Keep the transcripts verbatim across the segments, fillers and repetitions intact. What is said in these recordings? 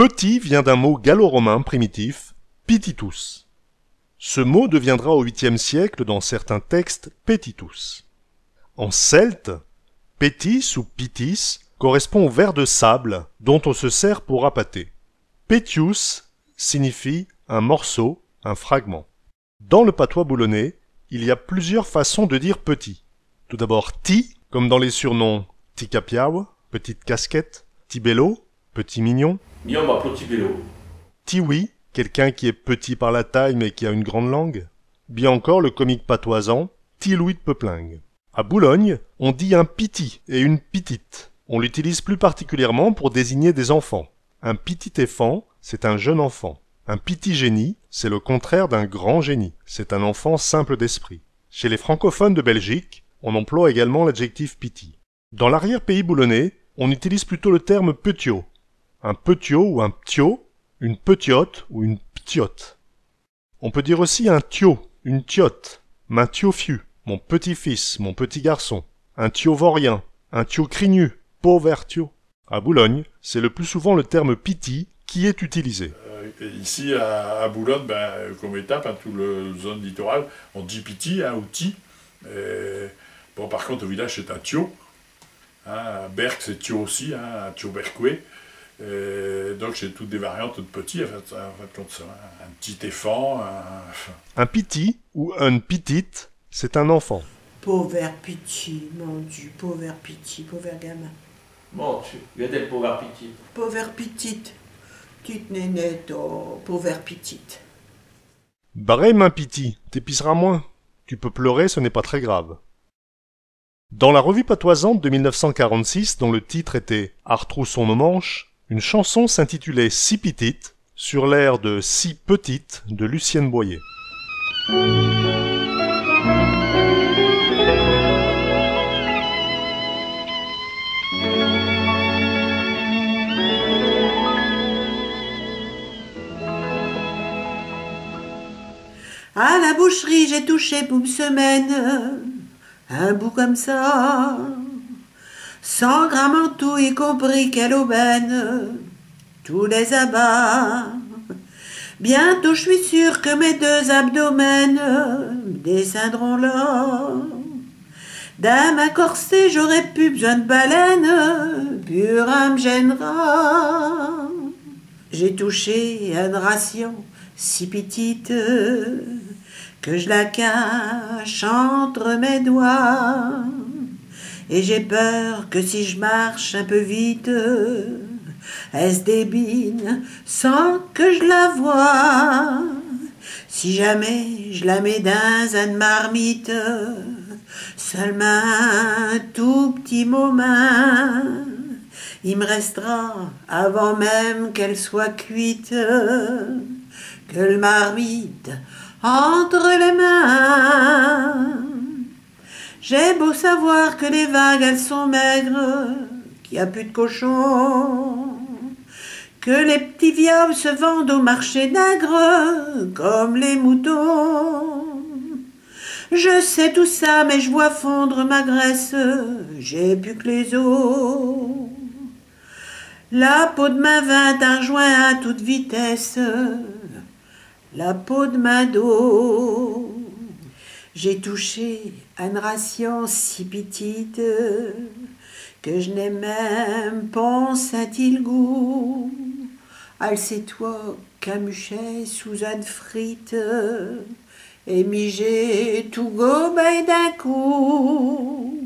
Petit vient d'un mot gallo-romain primitif, pititus. Ce mot deviendra au huitième siècle dans certains textes petitus. En celte, petis ou pitis correspond au ver de sable dont on se sert pour appâter. Petius signifie un morceau, un fragment. Dans le patois boulonnais, il y a plusieurs façons de dire petit. Tout d'abord ti, comme dans les surnoms ti capiau, petite casquette, ti bello, petit mignon. Mignon, m'appelot ti bello. Ti Louis, quelqu'un qui est petit par la taille mais qui a une grande langue. Bien encore le comique patoisant, ti Louis de Peuplingue. À Boulogne, on dit un piti et une pitite. On l'utilise plus particulièrement pour désigner des enfants. Un pitit éfant, c'est un jeune enfant. Un piti génie, c'est le contraire d'un grand génie. C'est un enfant simple d'esprit. Chez les francophones de Belgique, on emploie également l'adjectif piti. Dans l'arrière-pays boulonnais, on utilise plutôt le terme petiot. Un petiot ou un p'tiot, une petiote ou une p'tiote. On peut dire aussi un tiot, une tiote, min tiot fiu, mon petit-fils, mon petit garçon, un tiot vaurien, un tiot crignu, pauvre tiot. À Boulogne, c'est le plus souvent le terme piti qui est utilisé. Euh, et ici, à, à Boulogne, ben, comme Étaples, hein, tout le zone littorale, on dit piti, hein, ou ti. Et, bon, par contre, au village, c'est un tiot. Hein, Berck, c'est tiot aussi, hein, un tiot berquois. Et donc, c'est toutes des variantes de petit, en fait, en fin de compte, ça, hein. Un petit éfant, un... Un piti ou un pitite, c'est un enfant. Pauvre piti, mon Dieu, pauvre piti, pauvre gamin. Mon Dieu, regardez le pauvre petit. Pauvre petite, petite nénette, oh, pauvre petite. Barré, min piti, t'épiceras moins. Tu peux pleurer, ce n'est pas très grave. Dans la revue patoisante de mille neuf cent quarante-six, dont le titre était Artroussons nos manches, une chanson s'intitulait Si pitite, sur l'air de Si petite de Lucienne Boyer. À la boucherie, j'ai touché pour une semaine un bout comme ça, cent grammes en tout, y compris quelle aubaine, tous les abats. Bientôt, je suis sûr que mes deux abdomens descendront là. Dans ma corset, j'aurai pus besoin de baleine, pus rien me gênera. J'ai touché une ration si pitite que je la cache entre mes doigts. Et j'ai peur que si je marche un peu vite, elle se débine sans que je la voie. Si jamais je la mets dans une marmite, seulement un tout petit moment, il me restera, avant même qu'elle soit cuite, que le marmite entre les mains. J'ai beau savoir que les vagues, elles sont maigres, qu'il y a plus de cochons, que les petits viables se vendent au marché nègre comme les moutons. Je sais tout ça, mais je vois fondre ma graisse, j'ai plus que les os. La peau de ma vinte a rejoint à toute vitesse la peau de ma dos. J'ai touché une ration si pitite que je n'ai même pas senti le goût. Al sais-toi, camuchée sous une frite, et mijée tout gobée d'un coup.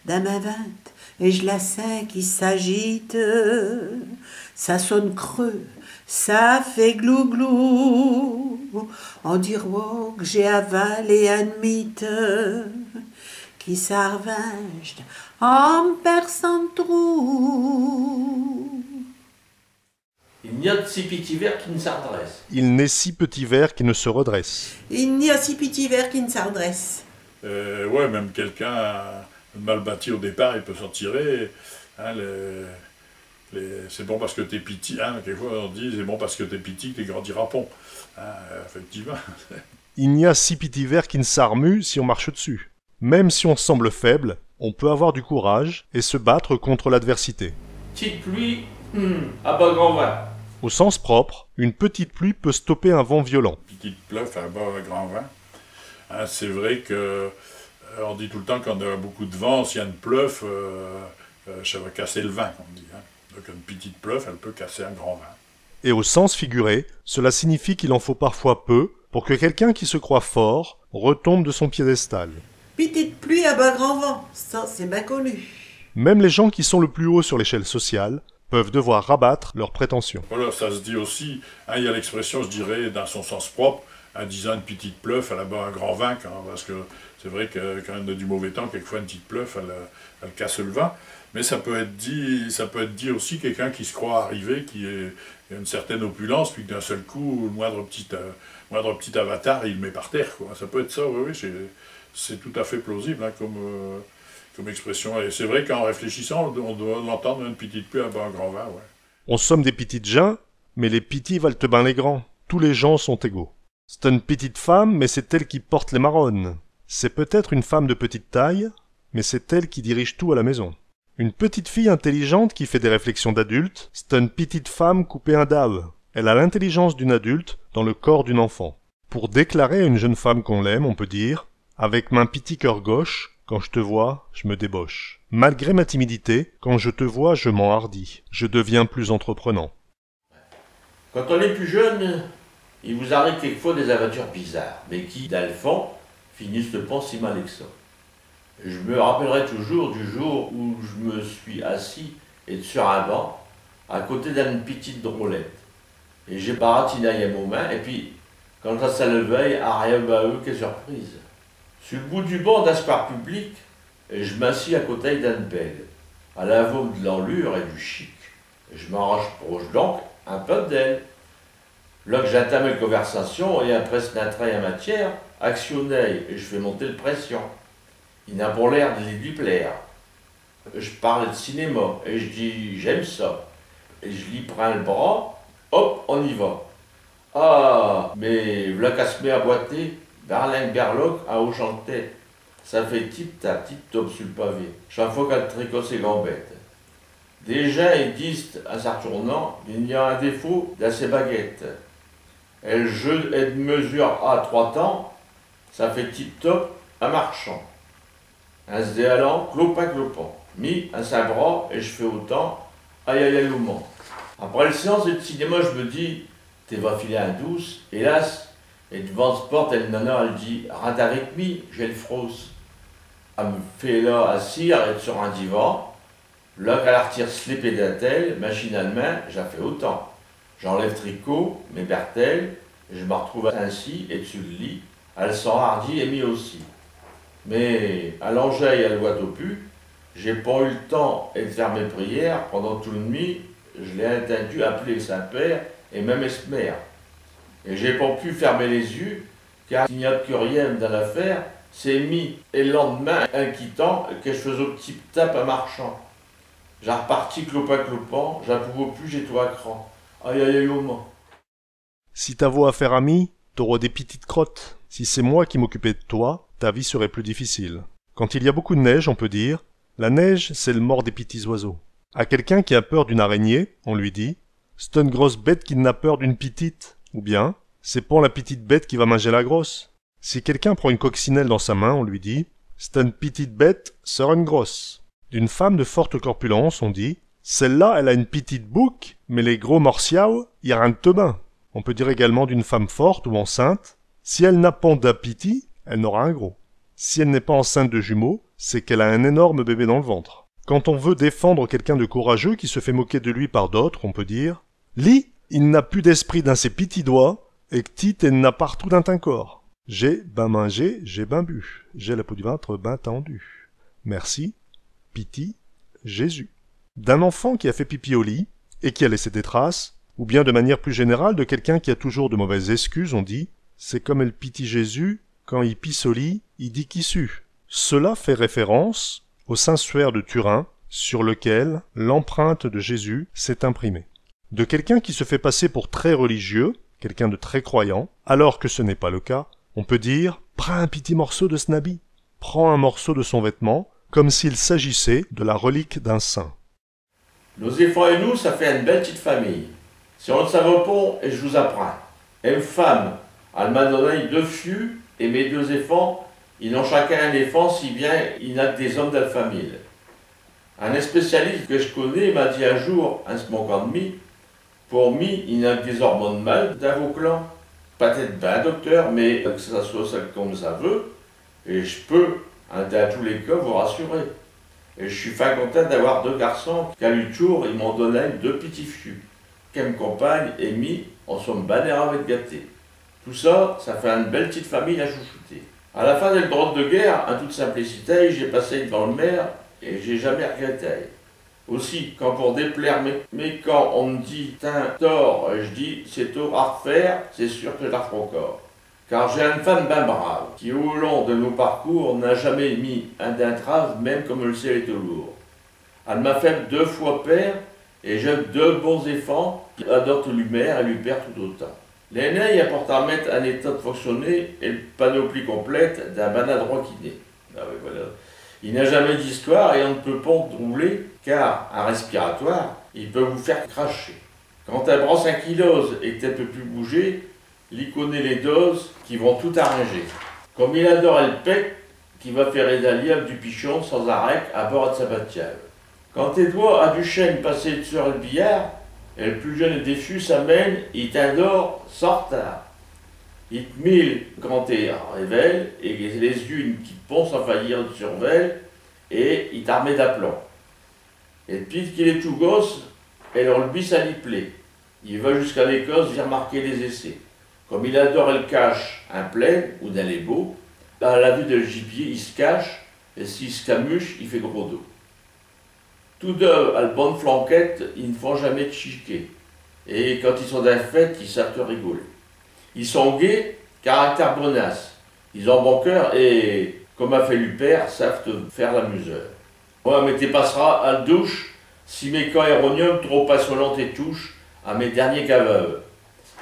Dans ma vinte, et je la sens qui s'agite. Ça sonne creux, ça fait glou-glou. On dirot que j'ai avalé un mythe qui s'arvinge en perçant le trou. Il n'y a de si petit ver qui ne s'ardresse. Il n'est si petit ver qui ne se redresse. Il n'y a si petit ver qui ne s'ardresse. Euh, ouais, même quelqu'un, euh, mal bâti au départ, il peut s'en tirer. Hein, les, les, c'est bon parce que t'es piti. Hein, quelquefois, on dit, c'est bon parce que t'es piti que t'es grandiras pon. Hein, euh, effectivement. Il n'y a si petit ver qui ne s'armue si on marche dessus. Même si on semble faible, on peut avoir du courage et se battre contre l'adversité. Petite pluie, hmm, à pas grand vent. Au sens propre, une petite pluie peut stopper un vent violent. Petite pleuve à bas grand vent. Hein, c'est vrai que euh, on dit tout le temps quand il y a beaucoup de vent, s'il y a une pleuve, euh, euh, ça va casser le vent, comme on dit. Hein. Donc une petite pleuve, elle peut casser un grand vent. Et au sens figuré, cela signifie qu'il en faut parfois peu pour que quelqu'un qui se croit fort retombe de son piédestal. Petite pluie à bas grand vent, cha ch'est bin connu. Même les gens qui sont le plus haut sur l'échelle sociale peuvent devoir rabattre leurs prétentions. Voilà, ça se dit aussi, hein, il y a l'expression, je dirais, dans son sens propre, en disant une petite pleuve, elle a bas un grand vent, quand, parce que c'est vrai que quand on a du mauvais temps, quelquefois une petite pleuve, elle, elle casse le vent. Mais ça peut être dit, ça peut être dit aussi quelqu'un qui se croit arrivé, qui est, a une certaine opulence, puis que d'un seul coup, le moindre petit, euh, moindre petit avatar, il le met par terre, quoi. Ça peut être ça, oui, oui, c'est, c'est tout à fait plausible, hein, comme, euh, comme expression. Et c'est vrai qu'en réfléchissant, on, on doit l'entendre une petite pluie à bas un grand vent, ouais. On somme des petites gins, mais les pitis val'tent bin les grands. Tous les gens sont égaux. Ch'est eune petite femme, mais ch'est elle qui porte les marronnes. C'est peut-être une femme de petite taille, mais c'est elle qui dirige tout à la maison. Une petite fille intelligente qui fait des réflexions d'adulte, ch'est eune petite femme coupée in daube. Elle a l'intelligence d'une adulte dans le corps d'une enfant. Pour déclarer à une jeune femme qu'on l'aime, on peut dire : « Avec min pitit cœur gauche, quand je te vois, je me débauche. Malgré ma timidité, quand je te vois, je m'enhardis. Je deviens plus entreprenant. » Quand on est plus jeune, il vous arrive quelquefois des aventures bizarres, mais qui, dans le fond, finissent pas si mal que ça. Je me rappellerai toujours du jour où je me suis assis et sur un banc, à côté d'une petite drôlette. Et j'ai baratiné un moment, et puis, quand elle s'est levée, elle a rien eu que surprise. Sur le bout du banc d'un square public, je m'assis à côté d'une belle. Elle avait de l'allure et du chic. Je m'en rapproche donc un peu d'elle. Là que j'entame la conversation et après s'être entré en matière, actionné, et je fais monter la pression. Il n'a pas l'air de lui plaire. Je parle de cinéma et je dis : « J'aime ça. » Et je lui prends le bras, hop, on y va. Ah, mais v'là qu'elle se met à boiter, berlingue berloque, en hochant la tête. Ça fait tip-tap, tip-top sur le pavé, chaque fois qu'elle tricote ses gambettes. Des gins, ils disent, en s'artournant, qu'il y a un défaut dans ses baguettes. Elles, je, elles mesurent à trois temps, ça fait tip-top en marchant. En se déhalant, clopin, clopant. Mi, en s'in bras, et je fais autant, aïe aïe aïe au mans. Après la séance de cinéma, je me dis, te vas filer un douce, hélas, et devant la porte, elle nana, elle dit, rinte avec mi, j'ai le frosse. Elle me fait là assire et sur un divan, là qu'elle artire slip et dentelle, machinalement, j'in fais autant. J'enlève tricot, mes bertelles, et je me retrouve ainsi et dessus le lit, elle s'enhardit et mi aussi. Mais, allongée, elle boite au pu, j'ai pas eu le temps de faire mes prières, pendant tout le nuit, je l'ai entendue appeler le Saint-Père et même Esmère. Et j'ai pas pu fermer les yeux, car il n'y a que rien dans l'affaire, c'est mi, et le lendemain, en quittant, que je faisais au tip-tap en marchant. J'ai reparti clopin clopant, j'in pouvais plus, j'étais à cran. Aïe aïe aïe au mans. Si t'avos affaire à mi, t'auros des pitites crottes. Si c'est moi qui m'occupais de toi, ta vie serait plus difficile. Quand il y a beaucoup de neige, on peut dire : « La neige, c'est le mort des pitits oiseaux. » À quelqu'un qui a peur d'une araignée, on lui dit : « C'est une grosse bête qui n'a peur d'une pitite. » Ou bien : « C'est pas la pitite bête qui va manger la grosse. » Si quelqu'un prend une coccinelle dans sa main, on lui dit : « C'est une pitite bête, serre une grosse. » D'une femme de forte corpulence, on dit : « Celle-là, elle a une pitite bouque, mais les gros morsiaux, i rentent bin. » On peut dire également d'une femme forte ou enceinte : « Si elle n'a pas d'appétit, elle n'aura un gros. » Si elle n'est pas enceinte de jumeaux, c'est qu'elle a un énorme bébé dans le ventre. Quand on veut défendre quelqu'un de courageux qui se fait moquer de lui par d'autres, on peut dire : « Li, i n'a pus d'esprit dins ses pitits doigts, et que ti t'in as partout dins tin corps. » J'ai bin mingé, j'ai bin bu. J'ai la peau du ventre bin tendue. Merci, pitit Jésus. D'un enfant qui a fait pipi au lit et qui a laissé des traces, ou bien de manière plus générale de quelqu'un qui a toujours de mauvaises excuses, on dit : « C'est comme el pitit Jésus, quand i pisse au lit, i dit qu'i sue. » Cela fait référence au Saint-Suaire de Turin, sur lequel l'empreinte de Jésus s'est imprimée. De quelqu'un qui se fait passer pour très religieux, quelqu'un de très croyant, alors que ce n'est pas le cas, on peut dire : « Prends un pitit morceau de s'n habit, prends un morceau de son vêtement, comme s'il s'agissait de la relique d'un saint. » Nos éfants et nous, cha fait eune belle tiote famille. Si on l' savot pon, ej vous apprinds. Em' femme, all' m'a donné deux fius, et mes deux éfants, is n'ont chacun un éfant, si bien i n'a que des hommes dins l' famille. Un spécialiste que j' connais m'a dit un jour, in s' moquant d' mi, pour mi, i n'a que des hormones mâles dins vos clans. Peut-ête bin, docteur, mais que cha soit comme cha veut, ej peux, in, dins tous les cas, vous rassurer. Et j' sus fin contint d'avoir deux garchons, qu'à leu tour, is m'ont donné deux p'tits fius, qu'em' compagne et mi, in sommes bin et ravés d' gâter. Tout cha, cha fait eune belle tiote famille à chouchouter. À l' fin de l' drôle de guerre, in toute simplicité, j'ai passé devant l' maire et j'ai jamais regretté. Aussi, quand pour déplaire mes, mes camps, on m' dit, t'as tort, ej dis, ch'est tout à r'faire, ch'est sûr que j' la r'f'ros incore. Car j'ai eune femme bin brave, qui au long de nos parcours n'a jamais mis eune intrave, même comme l' ciel est lourd. All' m'a fait deux fos père, et j'ai deux bons éfants qui adorent leu mère et leu père tout autant. L'aîné, i a pourtant mette in état d' fonctionner el panoplie complète d'un bin adroit kiné. Ah oui, voilà. I n'a jamais d'histoire et on n' peut pon l' troubler, car un respiratoire, i peut vous faire cracher. Quand in brosse ankylose et qu'in n' peut pus bouger, li connaît les doses qui vont tout arranger. Comme il adore el pêque, qui va faire édaler du pichon sans arrêt à bord de sa batiale. Quand Édouard a du chêne passé sur el billard, el pus jeune des fius s'amène, i t'indort sans r'tard. I t' mile quand te réveilles, et les unes qui t' pon sans faillir te surveillent, et i t'armet d'aplomb. Et d'pis qu'il est tout gosse, el rugby cha li plaît. I va jusqu'à l'Écosse vir marquer des essais. Comme il adore el cache in plaine ou dins les bos, à la vue del gibier, i s' cache, et s'i s' camuche, i fait gros dos. Tous deux, à l' bonne flanquette, i n' font jamais d' chiquet. Et quand i sont dins l' fête, i sav'tent rigoler. I sont gais, caractère bonasse. Is ont bon cœur et, comme a fait leu père, sav'tent faire l'amuseur. Ouais, mais te passeras à l' douche, si mes camps éronions trop insolents te touchent, à mes derniers caveux.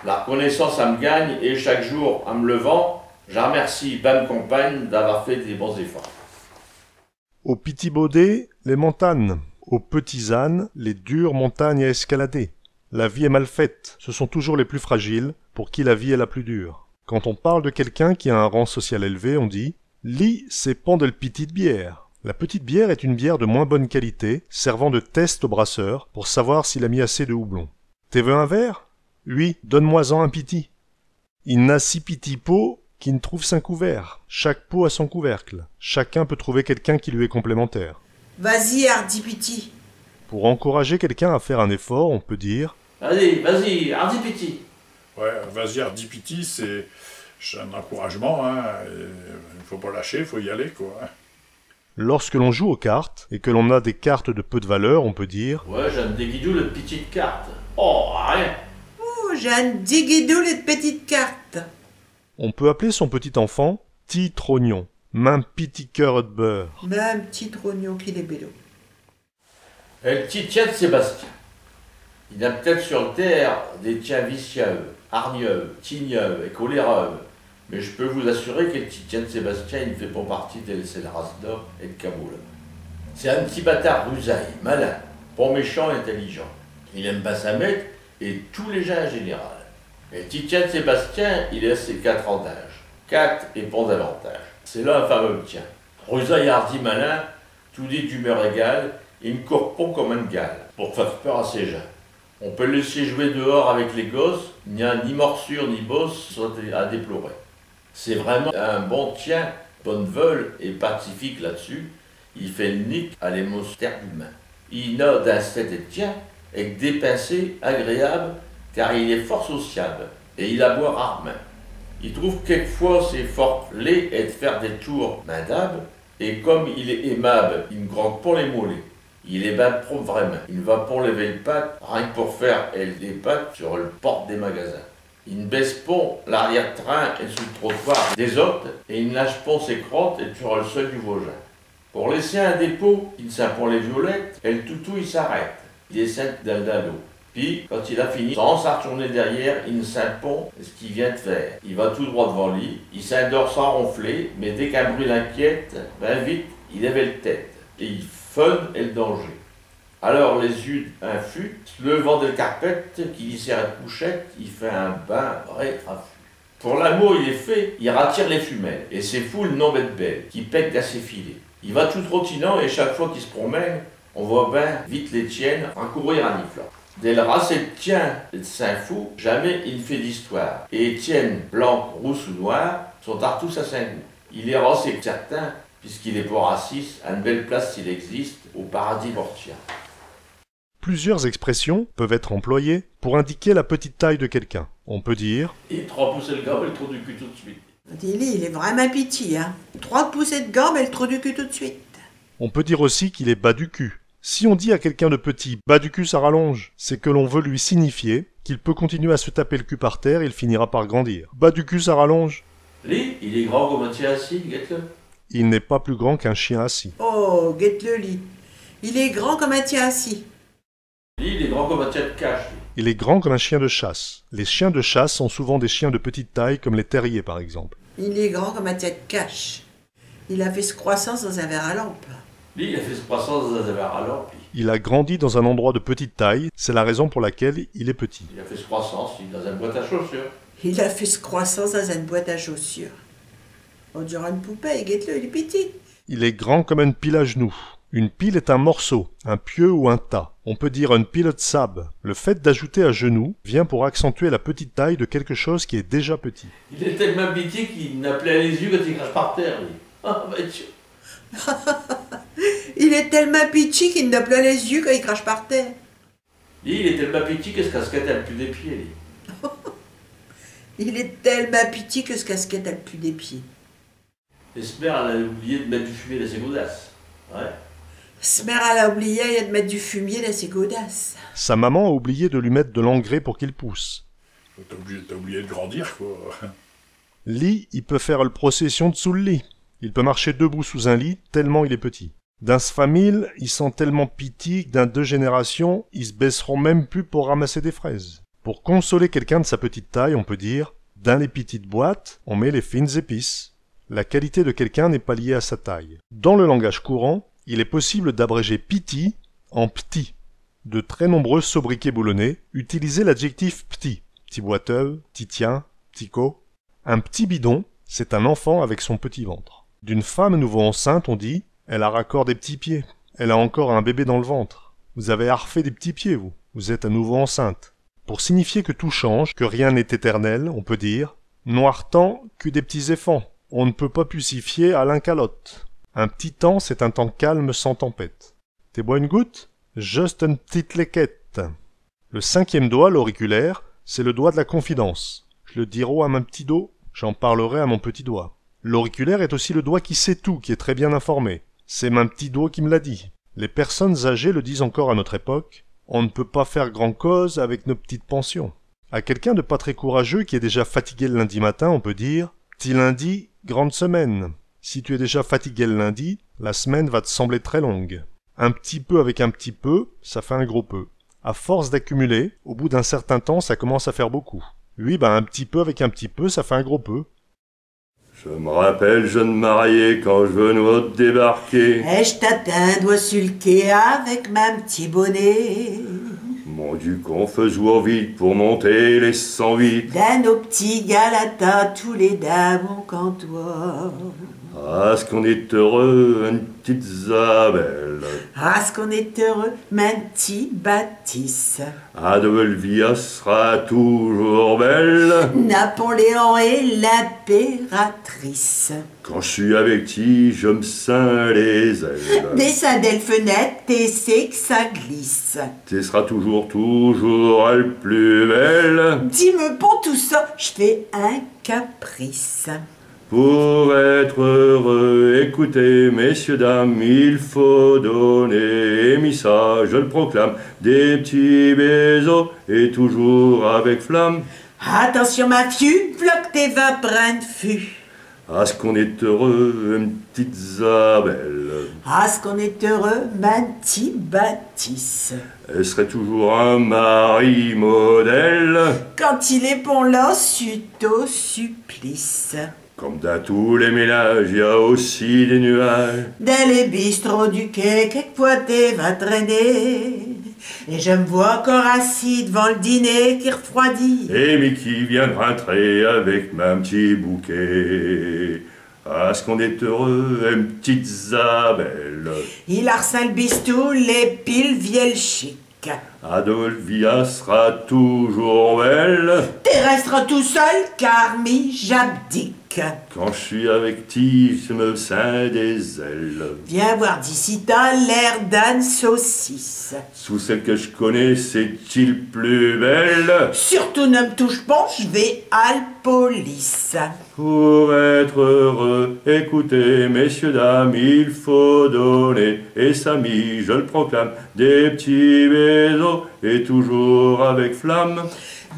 La r'connaissance, in m' gagne, et chaque jour, in m' levant, j'armercie bin m' compagne d'avoir fait des bons éfants. Au pitit baudet, les montanes. Aux petits ânes, les dures montagnes à escalader. La vie est mal faite, ce sont toujours les plus fragiles pour qui la vie est la plus dure. Quand on parle de quelqu'un qui a un rang social élevé, on dit : « Li, ch'est pon del pitite bière. » La petite bière est une bière de moins bonne qualité, servant de test au brasseur pour savoir s'il a mis assez de houblon. « Te veux un verre ? » « Oui, donne-moi-en un pitit. » I n'a si pitit pot qu'i n' trouve sin couvert. Chaque pot a son couvercle. Chacun peut trouver quelqu'un qui lui est complémentaire. « Vas-y, hardi pitit. » Pour encourager quelqu'un à faire un effort, on peut dire : « Vas-y, vas-y, hardi pitit. » Ouais, « vas-y, hardi pitit », c'est, c'est un encouragement, hein, et il faut pas lâcher, il faut y aller, quoi. Lorsque l'on joue aux cartes et que l'on a des cartes de peu de valeur, on peut dire : « Ouais, j'ai un dégidou de petites cartes. Oh, rien. » « Oh, j'ai un dégidou de petites cartes. » On peut appeler son petit enfant « Ti trognon », « min pitit cœur de beurre. » « Min pitit trognon qu'il est bellot. » El tiet tien d' Sébastien. I n'a peut-ête sur l' terre des tiens vicieux, hargneux, tigneux et coléreux, mais j' peux vous assurer que l' tiet tien d' Sébastien, i n' fait pon partie de ces races-là et d' cabauds-là. Ch'est un tiot bâtard rusé, malin, pon méchant et intelligent. Il aime bin sin maîte et tous les gins in général. El tiet tien d' Sébastien, il a ses quate ans d'âge. Quate et pon davantage. Ch'est là un fameux tien. Rusé, hardi, malin, toudis d'humeur égale, i n' court pon comme un gale, pour faire peur à ses gins. On peut l' laisser jouer dehors avec les gosses, i n'a ni morsure ni bosse à déplorer. Ch'est vraimint un bon tien, bonne veulle et pacifique là-d'sus, i fait nique à les monstres d'humains. I n'a dins ch'tiet tien eq des pinsées agréables, car il est fort sociable, et i aboie raremint. I trouve quéquefos ch'est fort laid ed faire des tours mindables, et comme il est aimable, i n' gronque pon les mollets. Il est bin propre vraimint. I n' va pon lever l' patte, rien qu' pour faire el dépate sur el porte des magasins. I n' baisse pon l'arrière-train et sous l' trottoir des autes, et i n' lâche pon ses crottes et sur el seuil du vogin. Pour laisser un dépôt, i n' sint pon les violettes, et l' toutou i s'arrête, i descind dins l' dallot. Pis, quand il a fini, sans s'artourner derrière, i n' sint pon ch' qu'i vient d' faire. I va tout droit d'vant li, i s'indort sans ronfler, mais dès qu'un bruit l'inquiète, bin vite, i lève el tête, et i feune el danger. Alors, les yux in fute, s'levant del carpette, qu'i li sert ed couchette, i fait un bain vrai trafu. Pour l'amour, il est fait, i rattire les fumelles, et ch'est fou l'nombre ed belles qui pèquent dins ses filets. I va tout trottinant, et chaque fois qu'i s'promène, on voit ben vite les tiennes in courir à niflants. Del race ed tien ed sin fou, jamais i n'fait d'histoire, et les tiennes, blanques, rousses ou noires, sont tartous à sin goût. Il est rassé qu'certain, puisqu'il est pas raciste, eune belle place s'il existe, au paradis portien. Plusieurs expressions peuvent être employées pour indiquer la petite taille de quelqu'un. On peut dire : « Et trois pouces ed gambe et le trou du cul tout de suite. » Dis, li, il est vraimint p'tit, hein. Trois pouces ed gambe et le trou du cul tout de suite. On peut dire aussi qu'il est bas du cul. Si on dit à quelqu'un de petit : « Bas du cul, ça rallonge », c'est que l'on veut lui signifier qu'il peut continuer à se taper le cul par terre, il finira par grandir. « Bas du cul, ça rallonge. » Li, il est grand comme un tien assis, guette-le. Il n'est pas plus grand qu'un chien assis. Oh, guette-le, li. Il est grand comme un tien assis. Li, il est grand comme un tien ed cache, li. Il est grand comme un chien de chasse. Les chiens de chasse sont souvent des chiens de petite taille, comme les terriers par exemple. Il est grand comme un tien ed cache. Il a fait s'croissance dins un verre à lampe. Li, il a fait s'croissance dins un verre à lampe, li. Il a grandi dans un endroit de petite taille, c'est la raison pour laquelle il est petit. Il a fait s'croissance, li, dins eune boîte à chaussures. Il a fait s'croissance dins eune boîte à chaussures. On dirot eune poupée, guette-le, il est p'tit. Il est grand comme eune pile à genoux. Une pile est un morceau, un pieu ou un tas. On peut dire eune pile ed sable. Le fait d'ajouter à genoux vient pour accentuer la petite taille de quelque chose qui est déjà petit. Il est tellemint p'tit qu'i n'a plein les yux quand i crache par terre, li. Ah, ben, tu... Il est tellemint p'tit qu'i n'a plein les yux quand i crache par terre. Li, il est tellemint p'tit que s'casquette a l'pus des pieds, li. Il est tellemint p'tit que s'casquette a l'pus des pieds. Et s'mère, alle a oublié d'mette du fumier dins ses godasses. Ouais. S'mère, alle a oublié d'mette du fumier dins ses godasses. Sa maman a oublié de lui mettre de l'engrais pour qu'il pousse. T'as oublié, t'as oublié de grandir, quoi. Li, i peut faire l'procession d'sous l'lit. Il peut marcher debout sous un lit, tellement il est petit. Dins s'famille, i sont tellement p'tits que dins deux générations, i s'baisseront même pus pour ramasser des fraises. Pour consoler quelqu'un de sa petite taille, on peut dire : « Dins les p'tites boîtes, on met les fines épices. » La qualité de quelqu'un n'est pas liée à sa taille. Dans le langage courant, il est possible d'abréger p'tit en p'tit. De très nombreux sobriquets boulonnais utilisaient l'adjectif p'tit, p'tit boiteux, p'tit tien, p'tit co. Un p'tit bidon, c'est un enfant avec son petit ventre. D'une femme à nouveau enceinte, on dit : « Elle a racor des p'tits pieds. Elle a encore un bébé dans le ventre. Vous avez arfait des p'tits pieds, vous. Vous êtes à nouveau enceinte. » Pour signifier que tout change, que rien n'est éternel, on peut dire : « Noir temps, cul des p'tits éfants. On n'peut pas pus s'y fier à l'un qu'à l'aute. » Un p'tit temps, c'est un temps calme sans tempête. Te bois eune goutte ? Juste eune p'tite léquette. Le cinquième doigt, l'auriculaire, c'est le doigt de la confidence. « J'le diros à min p'tit do, j'en parlerai à mon petit doigt. » L'auriculaire est aussi le doigt qui sait tout, qui est très bien informé. « C'est min p'tit do qui m'l'a dit. » Les personnes âgées le disent encore à notre époque : « On n'peut pas faire grand cose avec nos p'tites pensions. » À quelqu'un de pas très courageux qui est déjà fatigué le lundi matin, on peut dire : « P'tit lundi, grande semaine. » Si tu es déjà fatigué le lundi, la semaine va te sembler très longue. Un p'tit peu avec un p'tit peu, ça fait un gros peu. À force d'accumuler, au bout d'un certain temps, ça commence à faire beaucoup. Oui, ben, un p'tit peu avec un p'tit peu, ça fait un gros peu. Je m'rappelle, jeune marié, quand j'venus d'débarquer. Et j't'attindos su l'quai avec min p'tit bonnet. Mon Diu, qu'in faisot vite pour monter les cent huit. Dins nos p'tits galatas, tous les deux, mon cantois. Ah, ce qu'on est heureux, eune p'tite Isabelle. Ah, ce qu'on est heureux, min p'tit Batisse. Ah, de belle vie, elle sera toujours belle. Napoléon et l'impératrice. Quand j'sus avec ti, j'me sins les ailes. Descends del fenêtre, te sais qu'ça glisse. Te s'ras toujours, toujours l'pus belle. Dis-me pon tout cha, j'fais un caprice. Pour être heureux, écoutez, messieurs, dames, il faut donner. Et mi cha, j'le proclame, des p'tits baisers et toujours avec flamme. Attintion, min fiu, v'là qu'te vas prinde fu. Ah, ce qu'on est heureux, eune p'tite Isabelle. Ah, ce qu'on est heureux, min p'tit Batisse. Elle s'ra toujours un mari modèle. Quand il est pon là, j'sus au supplice. Comme dins tous les ménages, y a aussi des nuages. Dins les bistrots du quai, quéqu'fois te vas traîner. Et j'me vos incore assis d'vant l'dîner qui r'froidit. Et mi qui viens d'rintrer avec min p'tit bouquet. Ah, ce qu'on est heureux, eh, m'tite Isabelle. Il arcint l'bistoule et pis l'vielle chique. Adolvia sera toujours belle. Te resteras tout seul, car mi j'abdique. Quand j'sus avec ti, j'me sins des ailes. Viens voir d'ici, t'as l'air d'eune saucisse. Sous celles que j'connais, ch'est ti l'pus belle. Surtout ne m'touche pon, j'vas à l'police. Pour être heureux, écoutez, messieurs, dames, il faut donner, et Samy, je le proclame, des petits bisous, et toujours avec flamme.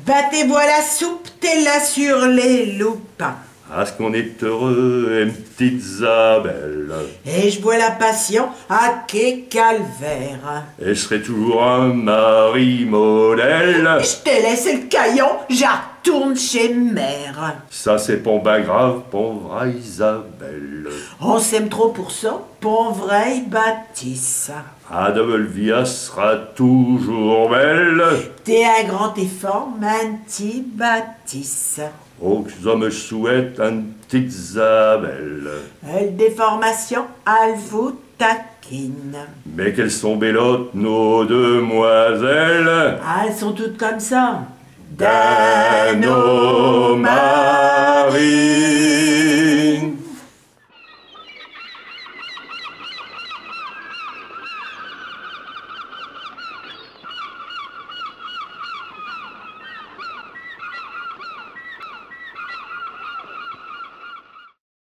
Bah te voilà soupe, te l'as sur les loupes. Ah, ce qu'on est heureux, eh, m'tite Isabelle. Et j'vos la passion, ah qué calvaire. Et j'serai toujours un mari modèle. J'te laisse l'caillon, j'artourne chez mère. Cha ch'est pon ben grave, pon vraie Isabelle. On s'aime trop pour cha, pon vraie bâtisse. Adolvia sera toujours belle. T'es un grand éfant, m'ti Batisse. Oh, que j'me souhaite eune p'tite Isabelle. Eune déformation, al vous taquine. Mais qu'elles sont bellotes, nos demoiselles. Ah, elles sont toutes comme cha. Dins nos maris.